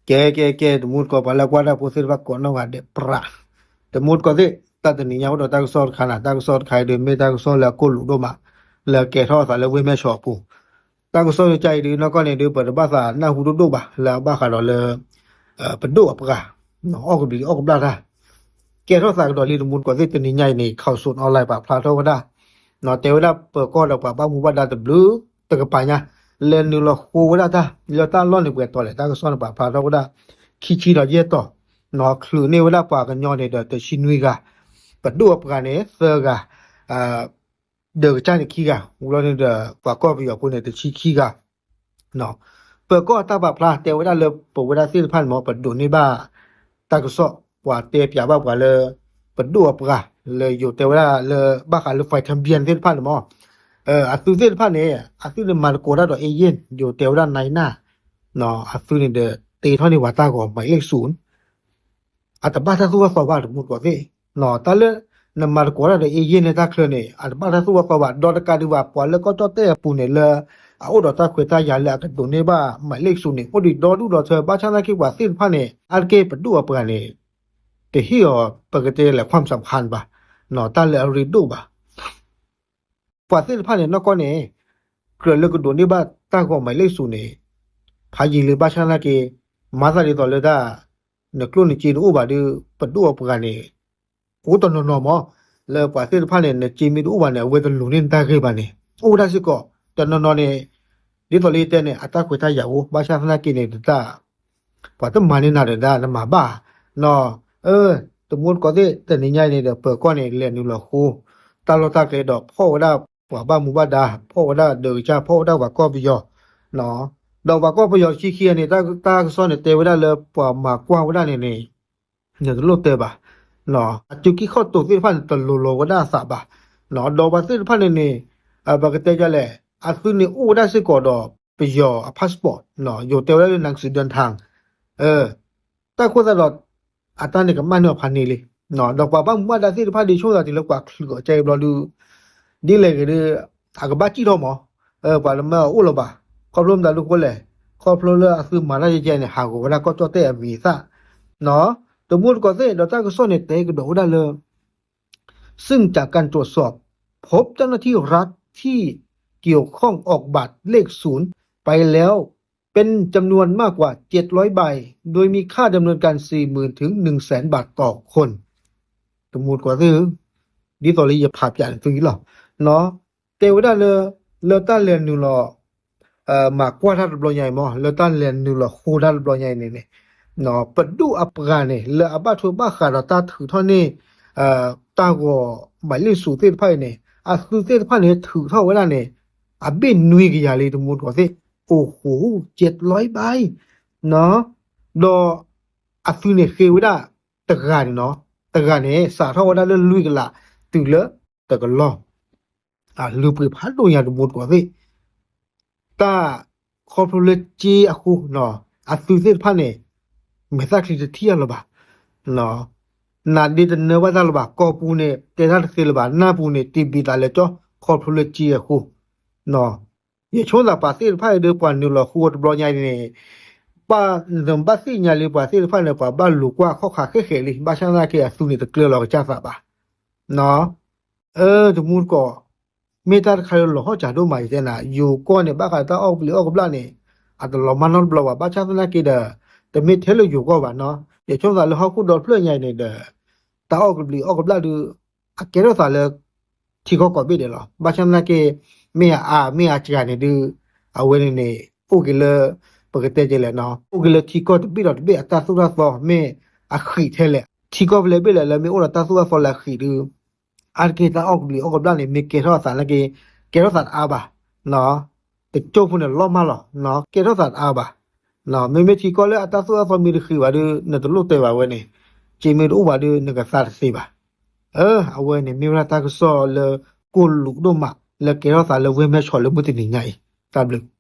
ကဲ ကဲ ကဲ တမူတကိး ပှၤလၢကွၢ်တၢ်ဖိသ့ၣ်တဖၣ်ကိးနီၢ်ဂၤဒဲးပြး, တမူတကိးသ့ၣ် တၢ်တနံၤညါအိၣ်ဒီးတၢ်ကစီၣ်တခါနၤ, တၢ်ကစီၣ်တခါအံၤဒီး မ့ၢ်တၢ်ကစီၣ်လၢအကိၢ်လူးဒိၣ်မး လၢကဲထီၣ်အသးလၢဝ့ၢ်မဲၢ်ဆီးအပူၤ, တၢ်ကစီၣ်တခါအံၤဒုး နီၢ်ကီၢ်န့ၣ်ဒုး ပတဘၣ်သးနၢ်ဟူဒိၣ်ဒိၣ်ဘၣ် လၢအဘၣ်ဃးဒီးလၢ ပဒိၣ်အပှၤ အီၣ်ကဘျံးအီၣ်ကဘျၣ်တၢ် ကဲထီၣ်သးကဒီးလံ တမူတကိးသ့ၣ် တနံၤညါအံၤန့ၣ် ခီၣ်စိၣ်အီလဲၣ် ပာ်ဖျါထီၣ်ဝဲဒၣ် တဲဝဲဒၣ်ပၢၤကီၢ်ဒီးပှၤဘၣ်မူဘၣ်ဒါတဘျုးတကပၤညါ လဲၤနုာ်လီၤဃိဝဲဒၣ်တၢ် လၢတၢ်လီၢ်န့ၣ်ပှဲၤတီၤလဲၣ် တၢ်ကစီၣ်န့ၣ် ပာ်ဖျါထီၣ်ဝဲဒၣ် ခံဆံဒီးယဲၢ်တီၤ, ချုးန့ၢ်ဝဲဒၣ်ပှၤကညီန့ၣ်ဒီးတဆံနွံဂၤ, ပဒိၣ်အပှၤန့ၣ်သၢဂၤ ဒီးကစၢ်န့ၣ်ခံဂၤ, ဝံၤလီၤန့ၣ်ဒီး ပှၤကီၢ်ပယီၤဖိန့ၣ် တဆံခံဂၤ, ပၢၤကီၢ်အတၢ်ပာ်ဖျါတဲဝဲဒၣ်လၢပဝဲဒၣ်သ့ၣ်တဖၣ်န့ၣ်မ့ၢ် ပဒိးန့ၢ်ဘၣ် တၢ်ကစီၣ် ပှၤတဲပၠးဘၣ်ပှၤလၢ ပဒိၣ်အပှၤ လၢယိၤတဲဝဲဒၣ်လၢဘၣ်ဃးလၢ fighter jet သ့ၣ်တဖၣ်န့ၣ်မ့ၢ် အသုသ့ၣ်တဖၣ်န့ၣ် အသုန့ၣ်မၤသကိးတၢ်ဒီး agent ယိၤတဲဝဲဒၣ် နၤနၢ် အသုန့ၣ်ဒီး တ့ထီၣ်န့ၢ်ပှၤတၢ်ဂီၤ မၤလ့ၣ်ဆူၣ် အတဘၣ်တၢ်သူၣ်ဝဲသီဘၣ် တမူတကိးသ့ၣ်, တၢ်လၢ နမၤသကိးတၢ်ဒီး agent လၢတၢ်ချၢန့ၣ် အတဘၣ်တၢ်သူၣ်ဝဲသီဘၣ် ဒီးတကးဒံးဘၣ် ပှၤလၢကီၢ်ကၠီၣ်တဲၣ်အပူၤန့ၣ် လၢအအိၣ်ဒီးတၢ်ခွဲးတၢ်ယာ်လၢအကဒိးန့ၢ်ဘၣ် မၤလ့ၣ်ဆူၣ်န့ၣ် အိၣ်ဒံးဒီဒူၣ်ဒီထၢ ဘၣ်ဆၣ်သနာ်က့ပှၤသ့ၣ်တဖၣ်န့ၣ် အါတက့ၢ်ပဒိၣ်အပှၤန့ၣ် တဟ့ၣ်အီၤ ပကတဲလဲၣ် ความสำคัญ ဘၣ်, တၢ်လၢအရ့ဒိၣ်ဘၣ် ပှၤသ့ၣ်တဖၣ်န့ၣ် နီၢ်ကီၢ်န့ၣ် ကြၢးလၢကဒိးန့ၢ်ဘၣ်တၢ်ဂီၤ မၤလ့ၣ်ဆူၣ်န့ၣ် ဖးယံာ်လံ ဘၣ်ဆၣ်သနာ်က့ မၤသးဒ်သိးလၢတၢ် နကျိၣ်နစ့တအိၣ်ဘၣ်ဒီး ပဒိၣ်အပှၤန့ၣ် အိၣ်တနီၤနီၤမ့ၢ် လၢပှၤသ့ၣ်တဖၣ်န့ၣ် နစ့မ့ၢ်တအိၣ်ဘၣ်န့ၣ် အဝဲတလူၤန့ၢ်နတၢ်ဂ့ၢ်ဘၣ်န့ၣ် အိၣ်ဝဲဒၣ်စ့ၢ်ကီး တနီၤနီၤန့ၣ် ဒ်သိးလၢယတဲန့ၣ် အတၢ်ခွဲးတၢ်ယာ်အိၣ် ဘၣ်ဆၣ်သနာ်က့န့ၣ် တၢ် ပှၤတမၤန့ၢ်နၤဒီးတၢ်နမၤဘၣ်, တမူတကိးသ့ၣ် တနံၤညါအံၤန့ၣ်ဒီး ပၢၤကီၢ်န့ၣ် လဲၤနုာ်လီၤဃိ တၢ်လီၢ်တၢ်ကျဲဒီး ဖီၣ်ဝဲဒၣ်ပှၤဘၣ်မူဘၣ်ဒါ ဖီၣ်ဝဲဒၣ်ဒၢးကစၢ် ဖီၣ်ဝဲဒၣ်ပှၤကီၢ်ပယီၤ ဒီးပှၤကီၢ်ပယီၤဆံခံဂၤန့ၣ် တၢ်ကစီၣ်န့ၣ်တဲဝဲဒၣ်လၢပှၤမၤကွၢ်ဝဲဒၣ်န့ၣ်န့ၣ် နတလိၣ်တဲဘၣ်, အစုကံၢ်ခီၣ်တိၤသ့ၣ်တဖၣ်န့ၣ် တလိၤလိၤဝဲဒၣ်အသးဘၣ်, ဒီးပှၤသ့ၣ်တဖၣ်န့ၣ်န့ၣ် ပကတဲဒ်လဲၣ် အသုန့ၣ်အိၣ်ဝဲဒၣ်စ့ၢ်ကီးဒီး ပယီၤအ passport ယိၤတဲဝဲဒၣ်လၢ หนังสือเดินทาง တၢ်ဃိသတးဒီး အတၢ်န့ၣ်ကမၣ်န့ၢ်အီၤဖးန့ၢ်လံ, ဒီးပှၤဘၣ်မူဘၣ်ဒါသ့ၣ်တဖၣ်ဒ်ဆိကမိၣ်သးတုၤလၢပှၤချုးအီၤကဲအံၤဘျီဒုး ဒ်လဲၣ်ဂ့ၤဒီး အကဘၣ်စံၣ်ထီၣ်မး, ပှၤလၢမ့ၢ်အအိၣ်လၢၤဘၣ်, ခီဖျိမတၤဒုးဃိလဲၣ်, ခီဖျိလၢအသုမၤတၢ်ယဲၢ်ကဲန့ၣ် ဟးဂီၤဝဲဒၣ်ကီၢ်ကၠီၣ်တဲၣ်အမံၤအသၣ်, တမူတကိးသ့ၣ် ဒီးတၢ်ကစီၣ်န့ၣ် တဲကဒီးဝဲဒၣ်လၢ ซึ่งจากการตรวจสอบ พบเจ้าหน้าที่รัฐที่เกี่ยวข้องออกบัตรเลขศูนย์ไปแล้ว เป็นจำนวนมากกว่า เจ็ดร้อยใบ โดยมีค่าดำเนินการ สี่หมื่นถึงหนึ่งแสนบาทต่อคน တမူတကိးသ့ၣ်ဧၢ, ဒ်သိးလၢယဖးပၠးန့ၣ်သုအံၤလီၤ, တဲဝဲဒၣ်လၢ လၢတၢ်လဲၤနုာ်လီၤ မၤကွၢ်တၢ်တဘျီညါအံၤမး လၢတၢ်လဲၤနုာ်လီၤဃိတၢ်တဘျီညါအံၤန့ၣ်န့ၣ် ပဒိၣ်အပှၤန့ၣ် လၢအဘၣ်ထွဲဘၣ်ဃးဒီးတၢ်ထုးထီၣ်န့ၢ် တၢ်ဂီၤမၤလ့ၣ်ဆူၣ်သ့ၣ်တဖၣ်အံၤန့ၣ် အသုသ့ၣ်တဖၣ်န့ၣ် ထုးထီၣ်ဝဲဒၣ်န့ၣ် အဘ့ၣ်နွံကယၤလံ တမူတကိးသ့ၣ်, အိၣ်ဃိ เจ็ดร้อยใบ ဒီးအသုန့ၣ်ဃ့ဝဲဒၣ်တဂၤန့ၣ်နီၤ, တဂၤန့ၣ် စးထီၣ်ဝဲဒၣ်လၢလွံၢ်ကလး တုၤလၢတကလီၢ် လုၢ်ပှ့ၤဖးဒိၣ်ညါ တမူတကိးသ့ၣ်, တၢ်ခီဖျိလၢစ့အဃိ အသုသ့ၣ်တဖၣ်န့ၣ် မဲာ်သၣ်ချံတထံၣ်အလၢၤဘၣ်, နါဒ့တနၢဘၣ်တၢ်လၢၤဘၣ်, ကိာ်ပူၤန့ၣ် တဲတၢ်တသ့လၢၤဘၣ်, နၢ်ပူၤန့ၣ် တံၢ်ဘံၣ်သးလဲၤကၠီ ခီဖျိလၢစ့အဃိ ယဆိကမိၣ်သးပှၤသ့ၣ်တဖၣ်အံၤဒီး ပှၤနုာ်လီၤဃိတဘျီညါအံၤန့ၣ် ဘၣ်နဘၣ်သ့ၣ်ညါလံ ပှၤသ့ၣ်တဖၣ်န့ၣ် ပှၤဘၣ်လူၤကွၢ်ခီၣ်ခါဃဲဃဲလံ ဘၣ်ဆၣ်သနာ်က့ အသုန့ၣ်တကျၢၤလီၤကစၢ်သးဘၣ်, အၢ တမူတကိး, မ့ၢ်တၢ်တခါလၢလီၤဟီၣ်စးဒိၣ်မး ယတဲနၤ ယိၤကီၢ်န့ၣ် ဘၣ်ဃးတၢ်အီၣ်ကဘျံးအီၣ်ကဘျၣ်န့ၣ် အတလီၤမၢ်နီတဘျီဘၣ် ဘၣ်ဆၣ်သနာ်က့ဒီး တမ့ၢ်ထဲလၢယိၤကီၢ်ဘၣ်နီၤ ယဆိကမိၣ်သးလၢဟီၣ်ခိၣ်ဒီဖျၢၣ်ညါအံၤန့ၣ်ဒီး တၢ်အီၣ်ကဘျံးအီၣ်ကဘျၣ်ဒုး အကဲထီၣ်သးလၢ ထံကီၢ်ကိးဘ့ၣ်ဒဲးလီၤ. ဘၣ်ဆၣ်သနာ်က့ မ့ၢ်အအါ မ့ၢ်အစှၤန့ၣ်ဒုး အဝဲန့ၣ်န့ၣ် အိၣ်က့ၤလၢ ပကတဲက့ၤလဲၣ်နီၤ အိၣ်က့ၤလၢထံကီၢ်တဘ့ၣ်ဒီးတဘ့ၣ်အတၢ်သိၣ်တၢ်သီ မ့ၢ်အဃံးထဲလဲၣ်. ထံကီၢ်ဖဲလဲၣ်ဘ့ၣ်လဲၣ် လၢမ့ၢ်အိၣ်ဒီးတၢ်သိၣ်တၢ်သီလၢအဃံးဒုး အါတက့ၢ်တၢ်အီၣ်ကဘျံးအီၣ်ကဘျၣ်န့ၣ် မ့ၢ်ကဲထီၣ်အသးသနာ်က့ ကဲထီၣ်သးတအါဘၣ် တကၠိၢ်ဖိန့ၣ်လီၤမၢ်လီၤ ကဲထီၣ်သးတအါဘၣ်. မ့မ့ၢ်ထံကီၢ်လၢအတၢ်သိၣ်တၢ်သီမ့ၢ်တဃံးဘၣ်ဒီး နတလိၣ်တဲဘၣ်ဝဲန့ၣ် စ့မ့ၢ်တအိၣ်ဘၣ်ဒီး နကသါတသ့ဘၣ်. အၢ အဝဲန့ၣ်မ့ၢ်ဝဲဒၣ်တၢ်ကစီၣ်လၢကိၢ်လူးဒိၣ်မး လၢကဲထီၣ်သးလၢဝ့ၢ်မဲၢ်ဆီးလၢမုၢ်တနံၤညါအံၤ တၢ်ဘျုး